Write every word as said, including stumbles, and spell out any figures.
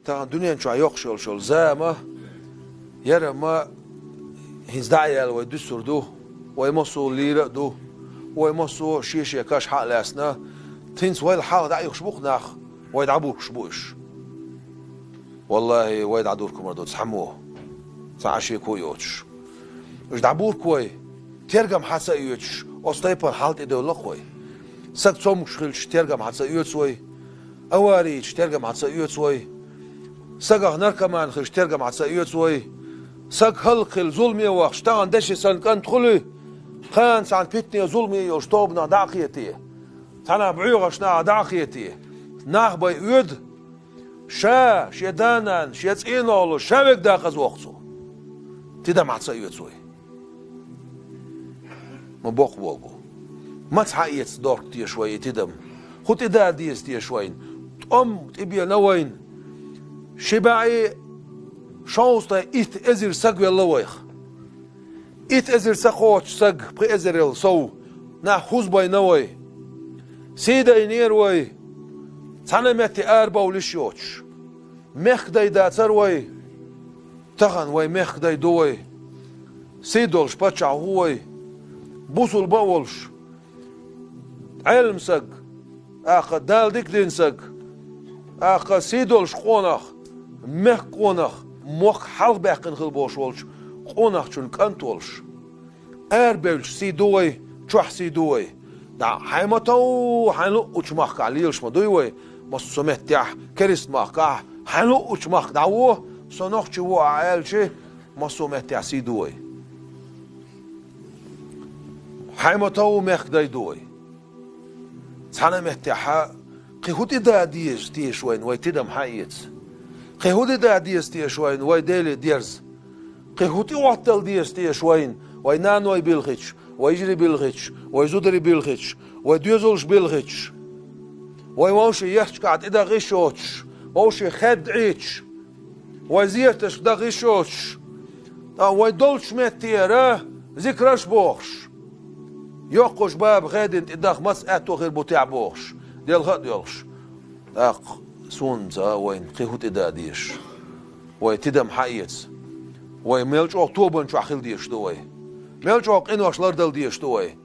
Тахана дуьнен чохь йоккхуш йолуш йолу зама, яра ма хӀинца дӀа а яьлла вай дуьсур ду, вай массо а лийра а ду, вай массо а шен-шен каш хьа а лаьцна, хӀинца вайл хьалха дӀа а юхуш бу-кх нах, вай дӀабургуш бу уьш. Валлахи, вай дӀадург хӀумар ду цхьаммо, цхьа а шеко а йоцуш. Уьш дӀабург вай, тергам хьа ца оьцуш, оцу тайпана хьал тӀедевлла-кх вай. Саг цомгуш хилча, тергам хьа ца оьцу вай. Аварийчу тергам хьа ца оьцу вай. Сагах наркоман хилча, тергам хьа ца оьцу вай. Саг хӀаллакьхила, зуламе вахча, тахана деши санна кӀант хуьлий, кхана цхьана питане, зуламе йолуш тобанах дӀа а кхетий, цхьана бӀоьхачу нахах дӀа а кхетий, нах бай оьду, ша, шен да-нана, шен цӀийнах ло, ша верг дакъаза воккху цо. Тидам хьа ца оьцу вай. Ма боккха болу бу. Маца хьаэца дохку теша вай и тидам? ХӀун тӀеда деза теша вайна? ТӀом тӀебена вайна. Ши бӀе шовзткъе итт эзар саг велла вайх. Итт эзар ца кхочу саг, пхи эзарел сов, нах хӀузбайна вай. Сий дайнера вай, цхьана метте арабовлуш йоцуш. Мехкадай дацара вай, тахана вай мехкадай ду вай. Сий долуш паччахь ву вай, бусулба а волуш, Ӏелам саг, тӀаккха Дала дика дина саг, тӀаккха сий долуш къонах, мехкан къонах, мохк хьалха баьккхина хила болуш волчу къонахчун кӀант волуш. Арабевлча сий ду вай, чохь сий ду вай. ДӀа хьайн ма тов, хьайн луъучу махкахь лелаш ма дуй вай, массо а меттехь, керист махкахь, хьайн луъучу махка дӀаво, со нохчи ву ахь аьлча, массо а меттехь сий ду вай. Хьайн ма тов, мехкадай ду вай. Цхьана а меттехьа, кхин хӀун тӀеда деза теша вайна вай тидам хьаэца? Кхин хӀун тӀеда деза теша вайна вай Деле дерза? Кхин хӀун тӀехӀоттала деза теша вайна вай наной билхича, вай йижарий билхича, вай зударий билхича, вай доьзалш билхича, вай вовшийн ярташкахь тӀедан гӀиш йоцуш, вовшийн хед Ӏийча, вай зерташка дан гӀиш йоцуш, ткъа вай долчу меттера зикраш а бохуш, йоккхуш баба хедина тӀе даха маца аьтто хир бу техь бохуш, делха а доьлхуш. ТӀаккха суна ца а вайна кхин хӀун тӀеда дезаш? Вай тидам хьаэца. Вай мел чӀогӀа тобанна чохь хила дезаш ду вай. Мел чӀогӀа къинош лардала дезаш ду вай.